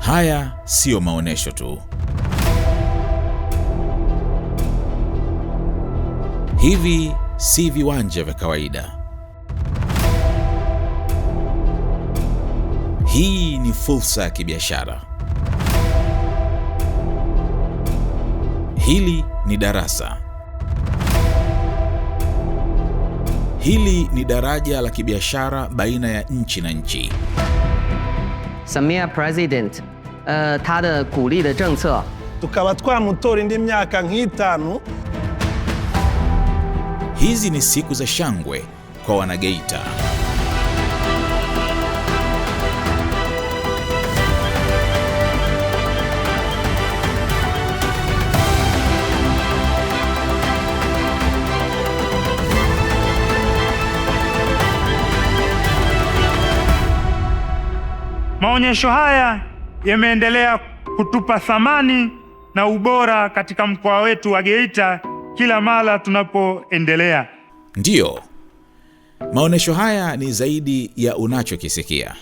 Haya siyo maonesho tu. Hivi si viwanja vya kawaida. Hii ni fursa ya kibiashara. Hili ni darasa. Hili ni daraja la kibiashara baina ya nchi na nchi. Samia President, 他的鼓励的政策 Tukaba twamutora indi myaka nk'itanu. Hizi ni siku za shangwe kwa Wanageita. Maonyesho haya yameendelea kutupa thamani na ubora katika mkoa wetu wa Geita kila mara tunapoendelea. Ndiyo, maonyesho haya ni zaidi ya unachokisikia.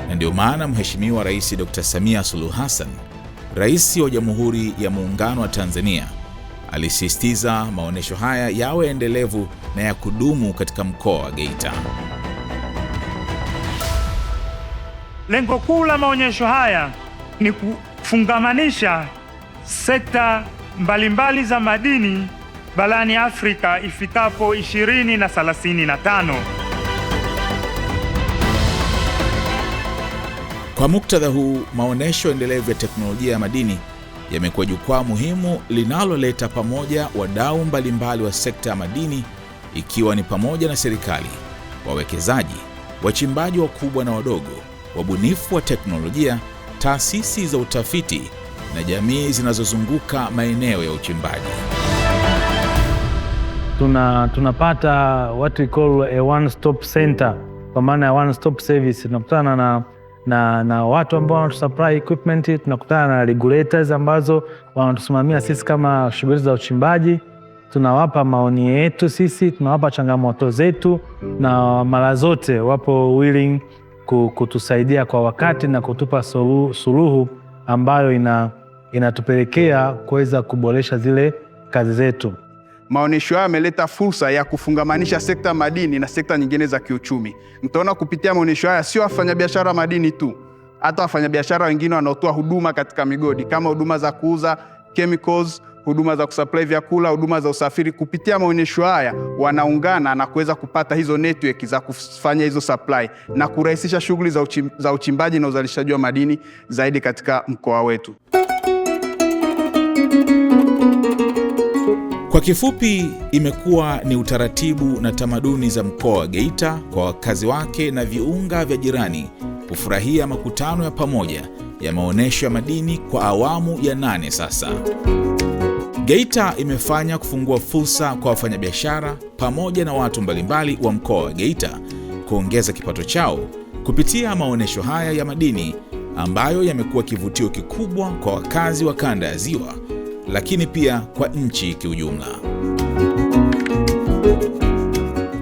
Na ndio maana Mheshimiwa Rais Dr. Samia Suluhu Hassan, Rais wa Jamhuri ya Muungano wa Tanzania, alisisitiza maonyesho haya yawe endelevu na ya kudumu katika mkoa wa Geita. Lengo kuu la maonyesho haya ni kufungamanisha sekta mbalimbali za madini barani Afrika ifikapo 2035. Kwa muktadha huu, maonyesho endelevu ya teknolojia ya madini yamekuwa jukwaa muhimu linaloleta pamoja wadau mbalimbali wa sekta ya madini, ikiwa ni pamoja na serikali, wawekezaji, wachimbaji wakubwa na wadogo, wabunifu wa teknolojia, taasisi za utafiti na jamii zinazozunguka maeneo ya uchimbaji. Tunapata what we call a one stop center, kwa maana ya one stop service. Tunakutana na watu ambao wanatusupply equipment, tunakutana na regulators ambazo wanatusimamia sisi kama shughuli za uchimbaji. Tunawapa maoni yetu sisi, tunawapa changamoto zetu, na mara zote wapo willing kutusaidia kwa wakati na kutupa suluhu ambayo inatupelekea kuweza kuboresha zile kazi zetu. Maonyesho haya yameleta fursa ya kufungamanisha sekta madini na sekta nyingine za kiuchumi. Mtaona kupitia maonyesho haya sio wafanyabiashara madini tu, hata wafanyabiashara wengine wanaotoa huduma katika migodi kama huduma za kuuza chemicals, huduma za kusupply vyakula, huduma za usafiri. Kupitia maonyesho haya wanaungana na kuweza kupata hizo network za kufanya hizo supply na kurahisisha shughuli za uchimbaji na uzalishaji wa madini zaidi katika mkoa wetu. Kwa kifupi, imekuwa ni utaratibu na tamaduni za mkoa wa Geita kwa wakazi wake na viunga vya jirani kufurahia makutano ya pamoja ya maonyesho ya madini kwa awamu ya 8 sasa. Geita imefanya kufungua fursa kwa wafanyabiashara pamoja na watu mbalimbali wa mkoa wa Geita kuongeza kipato chao kupitia maonyesho haya ya madini ambayo yamekuwa kivutio kikubwa kwa wakazi wa kanda ya Ziwa, lakini pia kwa nchi kiujumla.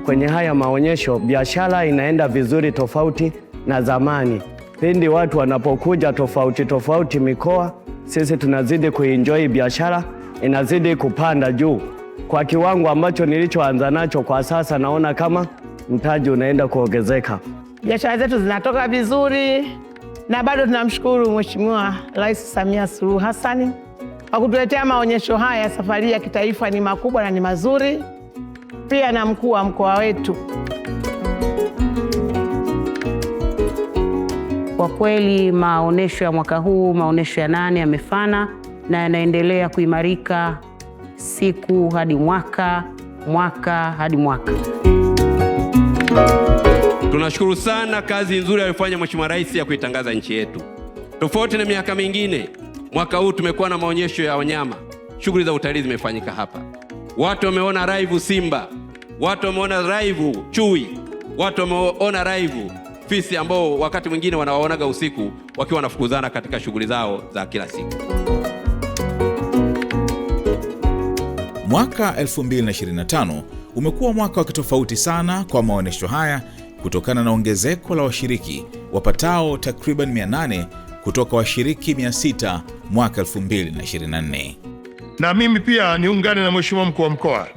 Kwenye haya maonyesho biashara inaenda vizuri tofauti na zamani. Pindi watu wanapokuja tofauti tofauti mikoa, sisi tunazidi kuenjoy, biashara inazidi kupanda juu kwa kiwango ambacho nilichoanza nacho. Kwa sasa naona kama mtaji unaenda kuongezeka. Biashara zetu zinatoka vizuri na bado tunamshukuru Mheshimiwa Rais Samia Suluhu Hassan kwa kutuletea maonyesho haya. Safari ya kitaifa ni makubwa na ni mazuri, pia na mkuu wa mkoa wetu. Kwa kweli maonyesho ya mwaka huu, maonyesho ya 8 yamefana na yanaendelea kuimarika siku hadi mwaka, mwaka hadi mwaka. Tunashukuru sana kazi nzuri aliyofanya Mheshimiwa Rais ya kuitangaza nchi yetu. Tofauti na miaka mingine, mwaka huu tumekuwa na maonyesho ya wanyama. Shughuli za utalii zimefanyika hapa. Watu wameona live simba, watu wameona live chui, watu wameona live fisi ambao wakati mwingine wanawaonaga usiku wakiwa wanafukuzana katika shughuli zao za kila siku. Mwaka 2025 umekuwa mwaka wa kitofauti sana kwa maonyesho haya kutokana na ongezeko la washiriki wapatao takriban 800 kutoka washiriki 600 mwaka 2024. Na mimi pia niungane na Mheshimiwa Mkuu wa Mkoa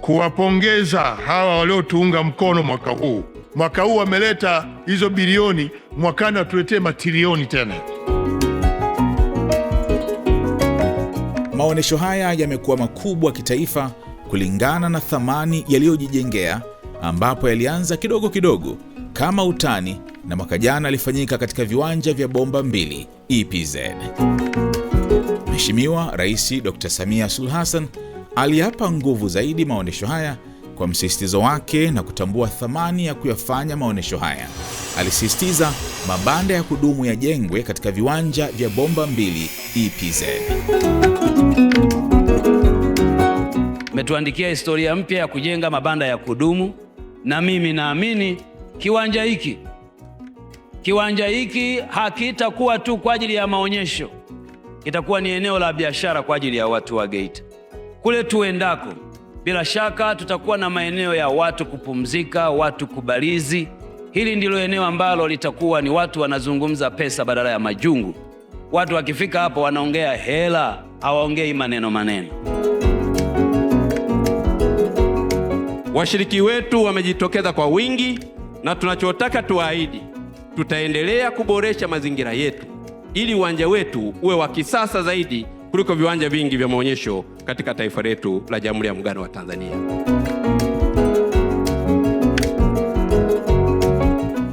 kuwapongeza hawa waliotuunga mkono mwaka huu. Mwaka huu wameleta hizo bilioni, mwakani watuletee matilioni tena. Maonesho haya yamekuwa makubwa kitaifa kulingana na thamani yaliyojijengea, ambapo yalianza kidogo kidogo kama utani na mwaka jana alifanyika katika viwanja vya Bomba 2 EPZ. Mheshimiwa Rais Dr. Samia Suluhu Hassan aliapa nguvu zaidi maonesho haya kwa msisitizo wake na kutambua thamani ya kuyafanya maonesho haya. Alisisitiza mabanda ya kudumu yajengwe katika viwanja vya Bomba 2 EPZ. Umetuandikia historia mpya ya kujenga mabanda ya kudumu, na mimi naamini kiwanja hiki hakitakuwa tu kwa ajili ya maonyesho, kitakuwa ni eneo la biashara kwa ajili ya watu wa Geita. Kule tuendako, bila shaka tutakuwa na maeneo ya watu kupumzika, watu kubalizi. Hili ndilo eneo ambalo litakuwa ni watu wanazungumza pesa badala ya majungu. Watu wakifika hapo wanaongea hela, hawaongei maneno maneno. Washiriki wetu wamejitokeza kwa wingi, na tunachotaka tuahidi, tutaendelea kuboresha mazingira yetu ili uwanja wetu uwe wa kisasa zaidi kuliko viwanja vingi vya maonyesho katika taifa letu la Jamhuri ya Muungano wa Tanzania.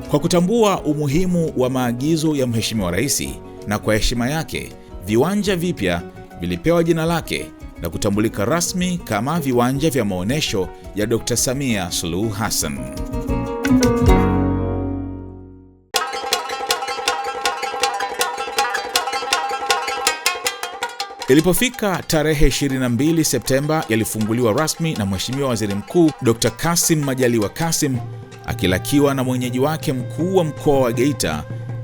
Kwa kutambua umuhimu wa maagizo ya Mheshimiwa Rais na kwa heshima yake, viwanja vipya vilipewa jina lake na kutambulika rasmi kama viwanja vya maonesho ya Dr. Samia Suluhu Hassan. Ilipofika tarehe 22 Septemba yalifunguliwa rasmi na Mheshimiwa Waziri Mkuu Dr. Kassim Majaliwa Kassim, akilakiwa na mwenyeji wake mkuu wa mkoa wa Geita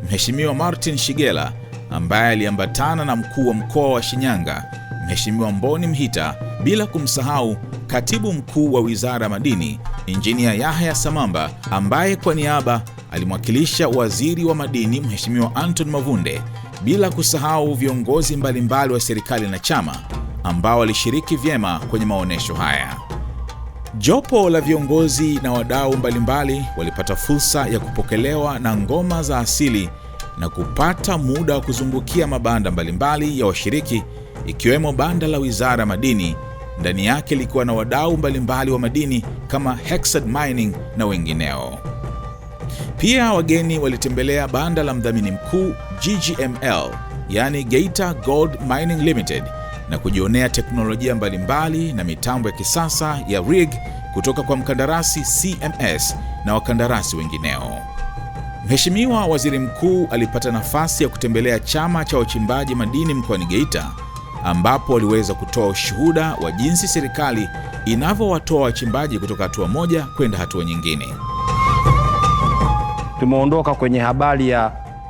Mheshimiwa Martin Shigela, ambaye aliambatana na mkuu wa mkoa wa Shinyanga Mheshimiwa Mboni Mhita, bila kumsahau Katibu Mkuu wa Wizara ya Madini Injinia Yahya Samamba, ambaye kwa niaba alimwakilisha Waziri wa Madini Mheshimiwa Anton Mavunde, bila kusahau viongozi mbalimbali wa serikali na chama ambao walishiriki vyema kwenye maonesho haya. Jopo la viongozi na wadau mbalimbali walipata fursa ya kupokelewa na ngoma za asili na kupata muda wa kuzungukia mabanda mbalimbali ya washiriki, ikiwemo banda la Wizara ya Madini, ndani yake likiwa na wadau mbalimbali wa madini kama Hexad Mining na wengineo. Pia wageni walitembelea banda la mdhamini mkuu GGML, yani Geita Gold Mining Limited, na kujionea teknolojia mbalimbali na mitambo ya kisasa ya rig kutoka kwa mkandarasi CMS na wakandarasi wengineo. Mheshimiwa Waziri Mkuu alipata nafasi ya kutembelea chama cha wachimbaji madini mkoani Geita, ambapo waliweza kutoa ushuhuda wa jinsi serikali inavyowatoa wachimbaji kutoka hatua moja kwenda hatua nyingine. Tumeondoka kwenye habari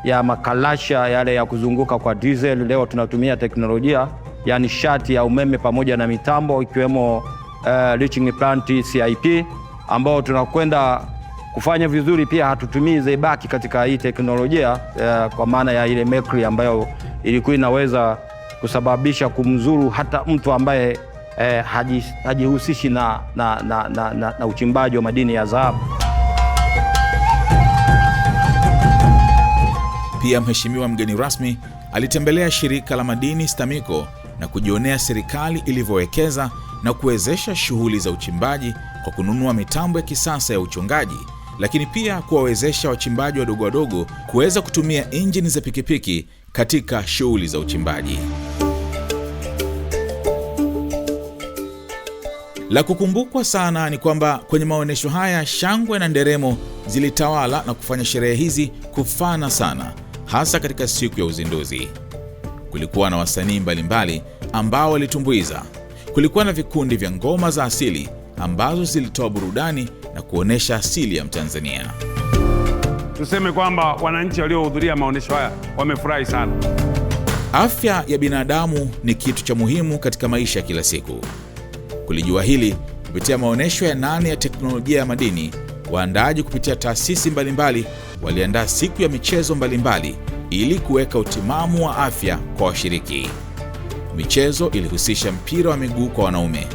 ya makalasha yale ya kuzunguka kwa diesel. Leo tunatumia teknolojia ya nishati ya umeme pamoja na mitambo ikiwemo leaching plant CIP, ambao tunakwenda kufanya vizuri. Pia hatutumii zebaki katika hii teknolojia kwa maana ya ile mercury ambayo ilikuwa inaweza kusababisha kumzuru hata mtu ambaye hajihusishi na uchimbaji wa madini ya dhahabu. Pia Mheshimiwa mgeni rasmi alitembelea shirika la madini STAMICO na kujionea serikali ilivyowekeza na kuwezesha shughuli za uchimbaji kwa kununua mitambo ya kisasa ya uchongaji, lakini pia kuwawezesha wachimbaji wadogo wadogo kuweza kutumia injini za pikipiki katika shughuli za uchimbaji. La kukumbukwa sana ni kwamba kwenye maonesho haya shangwe na nderemo zilitawala na kufanya sherehe hizi kufana sana, hasa katika siku ya uzinduzi. Kulikuwa na wasanii mbalimbali ambao walitumbuiza. Kulikuwa na vikundi vya ngoma za asili ambazo zilitoa burudani na kuonesha asili ya Mtanzania. Tuseme kwamba wananchi waliohudhuria maonesho haya wamefurahi sana. Afya ya binadamu ni kitu cha muhimu katika maisha ya kila siku. Kulijua hili kupitia maonesho ya 8 ya teknolojia ya madini waandaaji kupitia taasisi mbalimbali waliandaa siku ya michezo mbalimbali ili kuweka utimamu wa afya kwa washiriki. Michezo ilihusisha mpira wa miguu kwa wanaume,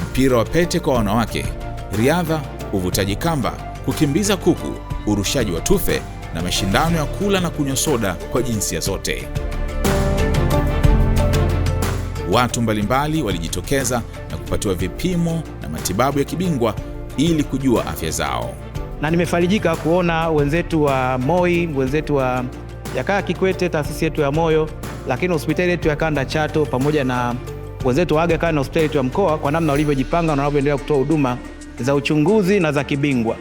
mpira wa pete kwa wanawake, riadha, uvutaji kamba, kukimbiza kuku, urushaji wa tufe na mashindano ya kula na kunywa soda kwa jinsia zote. Watu mbalimbali walijitokeza na kupatiwa vipimo na matibabu ya kibingwa ili kujua afya zao. Na nimefarijika kuona wenzetu wa MOI, wenzetu wa Jakaya Kikwete, taasisi yetu ya moyo, lakini hospitali yetu ya kanda Chato pamoja na wenzetu wa Aga Khan na hospitali yetu ya mkoa kwa namna walivyojipanga na wanavyoendelea kutoa huduma za uchunguzi na za kibingwa.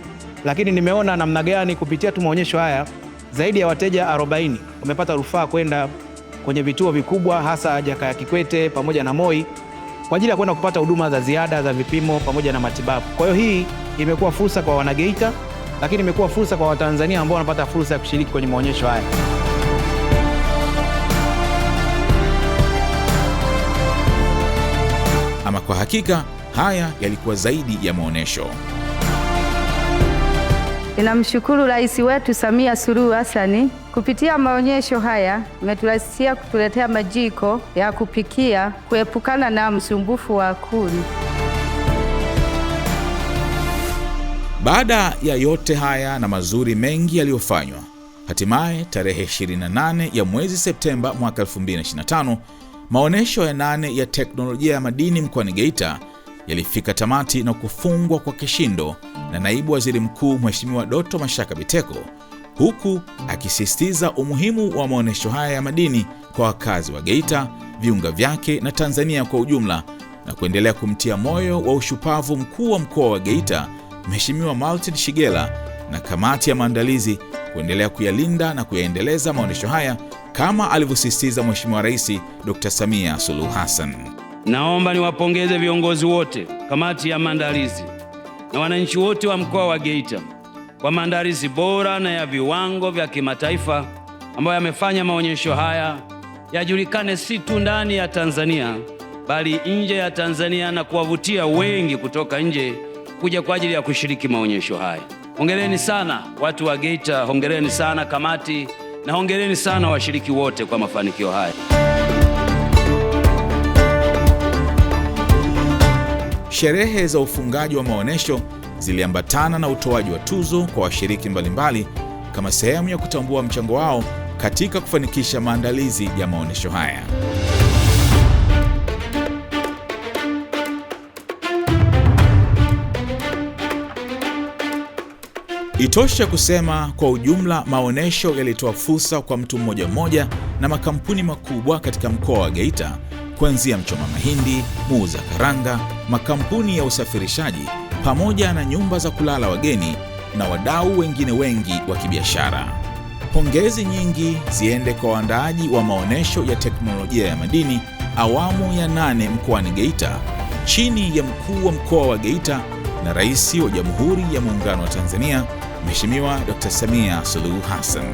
Lakini nimeona namna gani kupitia tu maonyesho haya zaidi ya wateja 40 wamepata rufaa kwenda kwenye vituo vikubwa hasa Jakaya Kikwete pamoja na MOI kwa ajili ya kwenda kupata huduma za ziada za vipimo pamoja na matibabu. Kwa hiyo hii imekuwa fursa kwa wanageita, lakini imekuwa fursa kwa Watanzania ambao wanapata fursa ya kushiriki kwenye maonyesho haya. Ama kwa hakika haya yalikuwa zaidi ya maonyesho. Ninamshukuru Rais wetu Samia Suluhu Hassan kupitia maonyesho haya ameturahisishia kutuletea majiko ya kupikia, kuepukana na msumbufu wa kuni. Baada ya yote haya na mazuri mengi yaliyofanywa, hatimaye tarehe 28 ya mwezi Septemba mwaka 2025, maonyesho ya 8 ya teknolojia ya madini mkoani Geita yalifika tamati na kufungwa kwa kishindo na Naibu Waziri Mkuu Mheshimiwa Doto Mashaka Biteko, huku akisisitiza umuhimu wa maonyesho haya ya madini kwa wakazi wa Geita, viunga vyake na Tanzania kwa ujumla, na kuendelea kumtia moyo wa ushupavu mkuu wa mkoa wa Geita Mheshimiwa Martin Shigela na kamati ya maandalizi kuendelea kuyalinda na kuyaendeleza maonyesho haya kama alivyosisitiza Mheshimiwa Rais Dr. Samia Suluhu Hassan. Naomba niwapongeze viongozi wote, kamati ya maandalizi na wananchi wote wa mkoa wa Geita kwa maandalizi bora na ya viwango vya kimataifa ambayo yamefanya maonyesho haya yajulikane si tu ndani ya Tanzania bali nje ya Tanzania na kuwavutia wengi kutoka nje kuja kwa ajili ya kushiriki maonyesho haya. Hongereni sana watu wa Geita, hongereni sana kamati na hongereni sana washiriki wote kwa mafanikio haya. Sherehe za ufungaji wa maonyesho ziliambatana na utoaji wa tuzo kwa washiriki mbalimbali kama sehemu ya kutambua mchango wao katika kufanikisha maandalizi ya maonyesho haya. Itoshe kusema kwa ujumla maonyesho yalitoa fursa kwa mtu mmoja mmoja na makampuni makubwa katika mkoa wa Geita, kuanzia mchoma mahindi, muuza karanga, makampuni ya usafirishaji pamoja na nyumba za kulala wageni na wadau wengine wengi wa kibiashara. Pongezi nyingi ziende kwa waandaaji wa maonyesho ya teknolojia ya madini awamu ya 8 mkoani Geita chini ya mkuu wa mkoa wa Geita na Rais wa Jamhuri ya Muungano wa Tanzania Mheshimiwa Dr. Samia Suluhu Hassan.